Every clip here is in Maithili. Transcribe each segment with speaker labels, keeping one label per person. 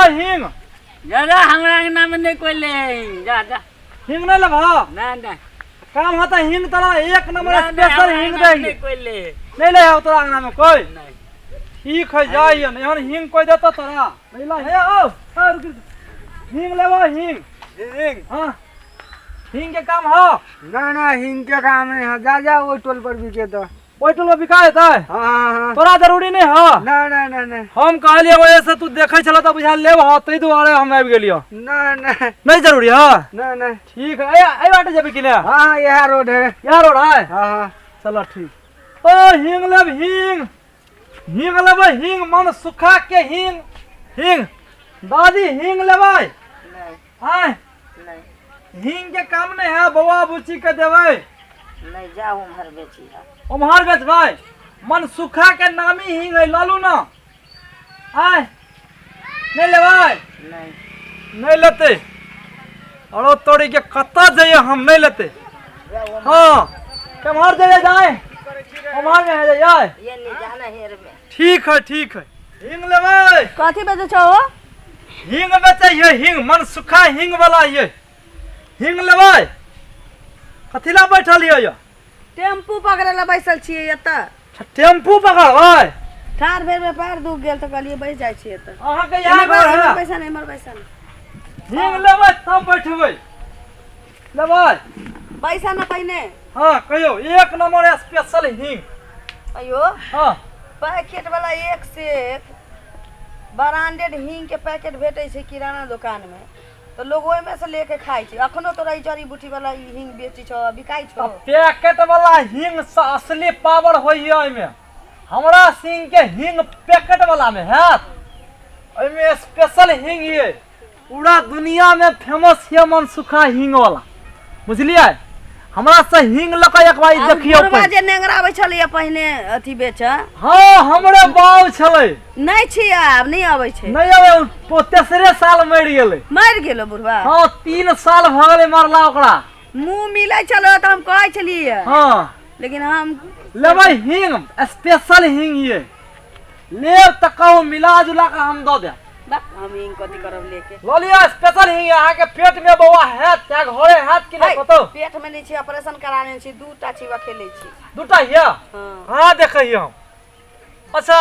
Speaker 1: हींग।
Speaker 2: जरा हमरा अंगना में नहीं कोई ले है, जा जा।
Speaker 1: हींग नहीं लेबह?
Speaker 2: ना ना।
Speaker 1: काम होता हींग तोरा एक नंबर
Speaker 2: ना, ना,
Speaker 1: स्पेशल
Speaker 2: हमरा
Speaker 1: हींग
Speaker 2: अंगना में
Speaker 1: देंगे।
Speaker 2: नहीं कोई ले है।
Speaker 1: नहीं ले हो तोरा अंगना में कोई?
Speaker 2: नहीं।
Speaker 1: ठीक है जाइए नहीं और हींग कोई देता तोरा नहीं ला। हे आओ, हाँ, रुक, रुक। हींग लेबो हींग।
Speaker 3: हींग?
Speaker 1: हाँ हींग के काम हो?
Speaker 3: ना ना हींग के काम नहीं है, जा जा ओहि टोल पर बिके तो।
Speaker 1: ओहि टोल पर बिका जेतै?
Speaker 3: हाँ, हाँ, हाँ।
Speaker 1: तोरा जरूरी नहीं हो?
Speaker 3: ना ना ना ना।
Speaker 1: हम कहलिए वजह से तू देखै छल तऽ बुझा लेब हो, ताहि दुआरे हम आबि गेलियो।
Speaker 3: ना ना।
Speaker 1: नहीं जरूरी हो?
Speaker 3: ना ना।
Speaker 1: ठीक है, एहि बाटे जेबै कि ने?
Speaker 3: हाँ, हाँ, इएह रोड है।
Speaker 1: इएह रोड है?
Speaker 3: हाँ, हाँ।
Speaker 1: चलो ठीक। ओ हींग लेब हींग, हींग लेबै हींग, मन सुखा के हींग, हींग दादी हींग लेबै?
Speaker 2: नहीं।
Speaker 1: आय?
Speaker 2: नहीं।
Speaker 1: हींग के काम नहीं है, बौआ बुच्ची के देबै।
Speaker 2: नहीं जाओ उम्हर बेची है।
Speaker 1: उम्हर बेचबै? मन सुखा के नामी हींग है, लऽ लू ना। आय नहीं लेबै?
Speaker 2: नहीं।
Speaker 1: नहीं लेतै। अरो तोरी के कतऽ जइए हम, नहीं लेतै। हाँ केम्हर जइए जाए? उम्हर में है जाइए।
Speaker 2: ये नहीं जाना हेर में।
Speaker 1: ठीक है ठीक है। हींग लेबै?
Speaker 4: कथी बेचै छौ?
Speaker 1: हींग बेचै है हींग, मन सुखा हींग वाला ये हींग लेबै? कथी ला बैठल ये?
Speaker 4: टेम्पू पकड़े ला बैसल छियै एतऽ।
Speaker 1: टेम्पू पकड़बै?
Speaker 4: ठाढ़ भेल में पैर दुख गेल तऽ कहलियै बैस जाइ छियै एतऽ।
Speaker 1: अहाँके इएह घर है?
Speaker 4: पैसा नहि, इम्हर पैसा नहि।
Speaker 1: हींग लेबै तब बैठबै। लेबै?
Speaker 4: पैसा न पहिने।
Speaker 1: हाँ कहियौ, एक नंबर स्पेशल हींग।
Speaker 4: अयो।
Speaker 1: हाँ।
Speaker 4: पैकेट वाला एक से एक ब्रांडेड हींग के पैकेट भेटै छै किराना दुकान में, तऽ लोग ओहिमे से लेके खाइ छै। अखनो तोरा ई जड़ी बूटी वाला ई हींग बेचै छौ, बिकाइ छौ?
Speaker 1: पैकेट वाला हींग से असली पावर होइए ओहिमे। हमरा सिंह के हींग पैकेट वाला में हैत, ओहिमे स्पेशल हींग ये पूरा दुनिया में फेमस ये मनसुखा हींग वाला, बुझलियै? हमरा से हींग लऽ कऽ एक बार
Speaker 4: आ
Speaker 1: देखियौ।
Speaker 4: बुढ़वा
Speaker 1: पहिने।
Speaker 4: जे नेंगराबै छलैया पहिने अथी बेचऽ।
Speaker 1: हाँ हमरे बाउ छलै।
Speaker 4: नहि छी आब, नहि अबै छै।
Speaker 1: नहि अबै, ओ तेसरे साल मरि गेलै।
Speaker 4: मरि गेलो बुढ़वा?
Speaker 1: हाँ 3 साल भऽ गेलै मरला ओकरा।
Speaker 4: मुँह मिलै छलै तऽ हम कहै छलियै।
Speaker 1: हाँ।
Speaker 4: लेकिन हम
Speaker 1: लेबै हींग, स्पेशल हींग ये लेब तऽ कहू, मिला जुला कऽ हम दऽ देब।
Speaker 4: बा, हम हींग कथी करब लेके?
Speaker 1: लऽ लिअ स्पेशल हींग, अहाँके पेट में बौआ हैत चाहे घरे हैत कि नहि
Speaker 4: है,
Speaker 1: कतौ?
Speaker 4: पेट में नहि छै, ऑपरेशन करा लेने छी, दूटा छी अकेले छी।
Speaker 1: दूटा यऽ?
Speaker 4: हाँ।
Speaker 1: हाँ देखै हियै हम। अच्छा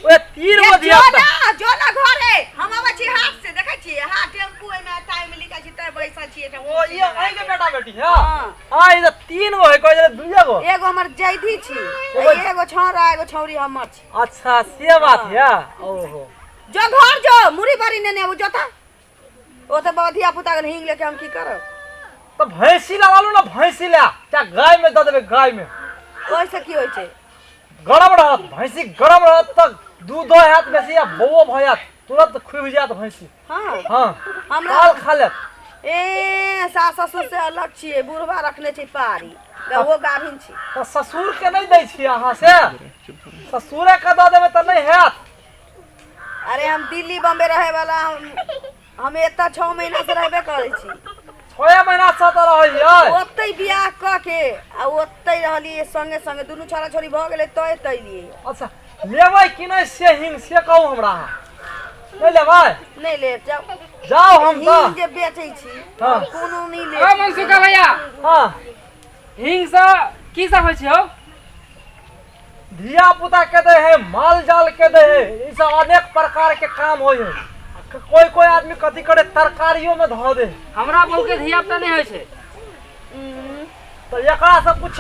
Speaker 1: ओए 3 गो
Speaker 4: ए,
Speaker 1: धिया
Speaker 4: जो
Speaker 1: पुता।
Speaker 4: ना, जो ना घरे, हम अबै छी हाथ से, देखै छी हाथ टेम्पू एहिमे टाइम लिखै छी तै बैसल छी एहिठाम।
Speaker 1: ओ ई अहीं के बेटा बेटी है?
Speaker 4: हाँ।
Speaker 1: हाँ, ई तऽ 3 गो है, कहै छलै 2 गो।
Speaker 4: एगो हमर जैधी छी,
Speaker 1: एगो-
Speaker 4: एगो छौड़ा एगो छौड़ी हमर छी।
Speaker 1: अच्छा से बात है। ओहो
Speaker 4: जो घर जो, मुड़ी बड़ी नेने आबू, जो तऽ ओ तऽ बाबा धिया पुता के हींग लेके हम की करब?
Speaker 1: तऽ भैंसी ला लालू ना, भैंसी ला क्या गाय में दऽ देबै, गाय में।
Speaker 4: ओहिसँ की होइ छै?
Speaker 1: गरम रहत भैंसी, गरम रहत तऽ दूध हैत बेसी आ बौओ भऽ जायत, तुरंत खुबि जायत भैंसी।
Speaker 4: हाँ।
Speaker 1: हाँ।
Speaker 4: हमरा
Speaker 1: साल खा लेत।
Speaker 4: ए सास ससुर से अलग छियै, बुढ़वा रखने छै पारी, ओ गाभिन छी।
Speaker 1: तऽ ससुर के नहि दै छियै अहाँ से? ससुरे के दऽ देबै तऽ नहि हैत?
Speaker 4: अरे हम दिल्ली बम्बे रहे वाला, हम एतऽ 6 महीना से रहबे करै छी।
Speaker 1: 6 महीना से तऽ रहै छियै?
Speaker 4: ओतै बियाह कऽ के आ ओतै रहलियै संगे संगे, दुनू छोरा छोरी भऽ गेलै तऽ एतै एलियै।
Speaker 1: अच्छा लेबै कि नहि से हींग, से कहू हमरा अहाँ। नहि लेबै?
Speaker 4: नहि लेब, जाउ।
Speaker 1: जाउ हम तऽ।
Speaker 4: हींग जे बेचै छी,
Speaker 1: हाँ।
Speaker 4: कोनो नहि लेब।
Speaker 5: ओ मनसुखा भैया।
Speaker 1: हाँ।
Speaker 5: हींग से की सब होइ छै हौ?
Speaker 1: धिया पुता के दे है, माल जाल के दे है, ई सब अनेक प्रकार के काम होइ है। कोई कोई आदमी कथी करे तरकारियों में धऽ दे।
Speaker 5: हमरा बहू के धिया पुता नहि होइ छै।
Speaker 1: तऽ एकरा से पूछ,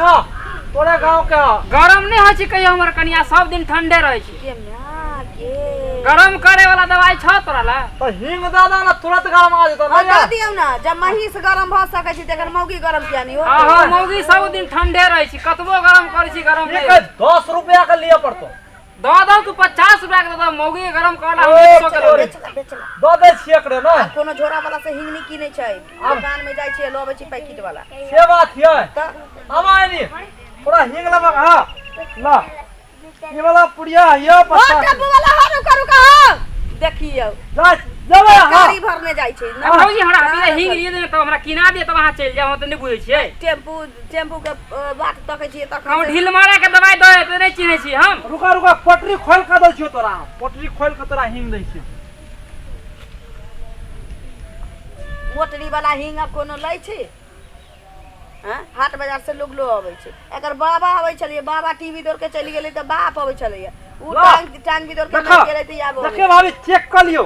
Speaker 1: तोरे गांव के।
Speaker 5: गरम नहि होइ छै कहियो हमर कनिया, सब दिन ठंडे रहै छै।
Speaker 4: के माय गे।
Speaker 5: गरम करे वाला दवाई छौ तोरा ला?
Speaker 1: तऽ हींग दऽ दे ना, तुरंत गरम आ जेतौ।
Speaker 4: हाँ,
Speaker 1: नहि
Speaker 4: दऽ दियौ ना, जब महींस गरम भऽ सकै छै तखन मौगी गरम किया नहि होतै?
Speaker 5: हाँ, मौगी सब दिन ठंडे रहै छै, कतबो गरम करै छी गरम
Speaker 1: ठीक
Speaker 5: नहि
Speaker 1: है, 10 रुपया के लिअ पड़तौ।
Speaker 5: दऽ दौ तू 50 रुपया के दऽ दौ, मौगी के गरम करला हम
Speaker 1: ओ,
Speaker 5: 100 के दऽ
Speaker 1: चोरी।
Speaker 5: देब।
Speaker 4: बेचला, बेचला।
Speaker 1: दऽ दै छियै एकरे ने।
Speaker 4: आब कोनो झोरा वाला से हींग नहि किनै छै, दुकान में जाइ छियै लऽ अबै छी पैकेट वाला।
Speaker 1: से बात यै।
Speaker 4: तऽ
Speaker 1: आब आइनी थोड़ा हींग लेबक। हाँ ला ई वाला पुड़िया ये
Speaker 4: ओ
Speaker 1: 50।
Speaker 4: डब्बू वाला, हाँ, रुका रुका, हाँ देखियौ।
Speaker 1: जा जेबै अहाँ?
Speaker 4: गाड़ी भरने जाइ छै ना।
Speaker 5: भौजी हमरा पहिले हींग लिए देने तब हमरा किना दिअ तब अहाँ चलि जाउ, हम तऽ नहि बुझै छियै।
Speaker 4: टेम्पू टेम्पू के बाट तकै छियै तखन
Speaker 5: हम ढील मारा के दवाइ दऽ तऽ नहि चिन्है छियै हम।
Speaker 1: रुका रुका, पटरी खोलि कऽ दै छियौ तोरा, पटरी खोलि कऽ तोरा हींग दै छियौ।
Speaker 4: मोटरी वाला हींग आब कोनो लै छै? हँ, हाट बाजार से लोग लो अबै छै। एकर बाबा अबै छलैए, बाबा टीवी दौड़ के चलि गेलै तऽ बाप अबै छलैए, ओ
Speaker 1: ला।
Speaker 4: टांग टांग भी दौड़ के
Speaker 1: देखो
Speaker 4: मरि गेलै तऽ आब अबै
Speaker 1: देखिए भाभी, चेक कर लियो,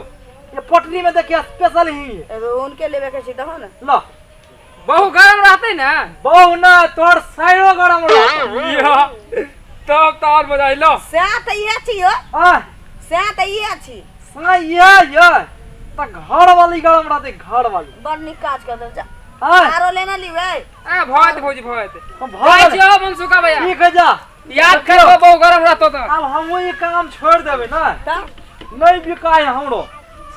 Speaker 1: ये पोटरी में देखिए स्पेशल ही है।
Speaker 4: एगो उनके लेबे के छै तहन ने।
Speaker 1: लो।
Speaker 5: बहु गरम रहतै ने?
Speaker 1: बहु ना, तोहर साइडो गरम रहतौ।
Speaker 5: या, तब तऽ और मजा अइलो।
Speaker 4: सएह तऽ इएह छी हो।
Speaker 1: आ
Speaker 4: सएह तऽ इएह छी।
Speaker 1: सा ये ये तऽ घर वाली गरम रहतै, घर वाली।
Speaker 4: बड़ नीक काज कर देल जा।
Speaker 1: हाँ।
Speaker 4: आरो लेना लिबै।
Speaker 5: ए भऽ जेतै भौजी, भऽ जेतै।
Speaker 1: भऽ
Speaker 5: जाइ
Speaker 1: गेलै।
Speaker 5: छियौ मनसुखा भैया।
Speaker 1: ठीक है, जा।
Speaker 5: याद करबो, बहु गरम रहतौ तऽ।
Speaker 1: आब हमहूँ ई काम छोड़ि देबै ने।
Speaker 4: तब
Speaker 1: नहि बिकाय हमरो,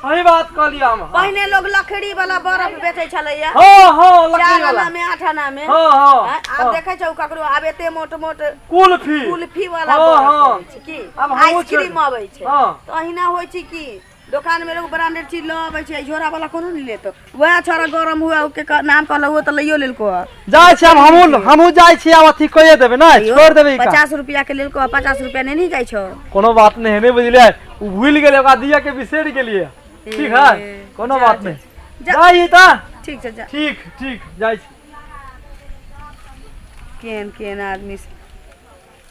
Speaker 1: सही बात कहलियै हम।
Speaker 4: पहिने लोग लकड़ी वाला बर्फ बेचै छलैया।
Speaker 1: हँ हँ, लकड़ी
Speaker 4: 4
Speaker 1: वाला।
Speaker 4: आना में, 8 आना में।
Speaker 1: हँ हँ।
Speaker 4: आँय, आब देखै छौ ककरो? आब एते मोट मोट
Speaker 1: कुल्फी,
Speaker 4: कुल्फी वाला
Speaker 1: हँ,
Speaker 4: बर्फ
Speaker 1: हँ।
Speaker 4: अबै छै की?
Speaker 1: आब हमहूँ
Speaker 4: आइसक्रीम अबै छै।
Speaker 1: हँ।
Speaker 4: तऽ अहिना होइ छै की, दोकान में लोग ब्रांडेड चीज लऽ अबै छै, झोरा वाला कोनो नहि लेतो। वएह छोरा गरम हुआ के नाम कहलक, ओ तऽ लैयो लेलको हँ।
Speaker 1: जाइ छी आब हमहूँ, हमहूँ जाइ छी आब, अथी कहिए देबै ने, छोड़ि देबै ई काम।
Speaker 4: 50 रुपया के लेलको, 50 रुपया नहि ने जाइ छौ।
Speaker 1: कोनो बात नहीं है, नहीं बुझलियै, ओ भूलि गेलै, ओकरा दिया के बिसरि गेलियै। ठीक है, कोनो
Speaker 4: जा,
Speaker 1: बात
Speaker 4: जा।
Speaker 1: नहीं।
Speaker 4: जा।
Speaker 1: जाइ तऽ।
Speaker 4: ठीक छै, जा।
Speaker 1: ठीक ठीक, जाइ छी।
Speaker 4: केहन केहन आदमी से,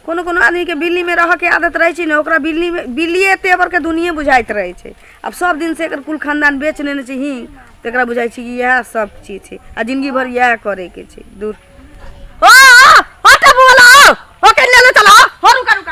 Speaker 4: कोनो कोनो आदमीके बिल्लीमे रहऽके आदत रहै छै ने, ओकरा बिल्लीमे बिल्लिए तेवरके दुनिये बुझाइत रहै छै। आब सब दिनसँ एकर कुल खानदान बेच लेने छै हींग, तऽ एकरा बुझाइ छै कि इएह सब चीज छै आ जिनगी भरि इएह करैके छै। दूर ओ ओ टेम्पू वाला, ओ ओ के ले ले चला हो, रुका रुका।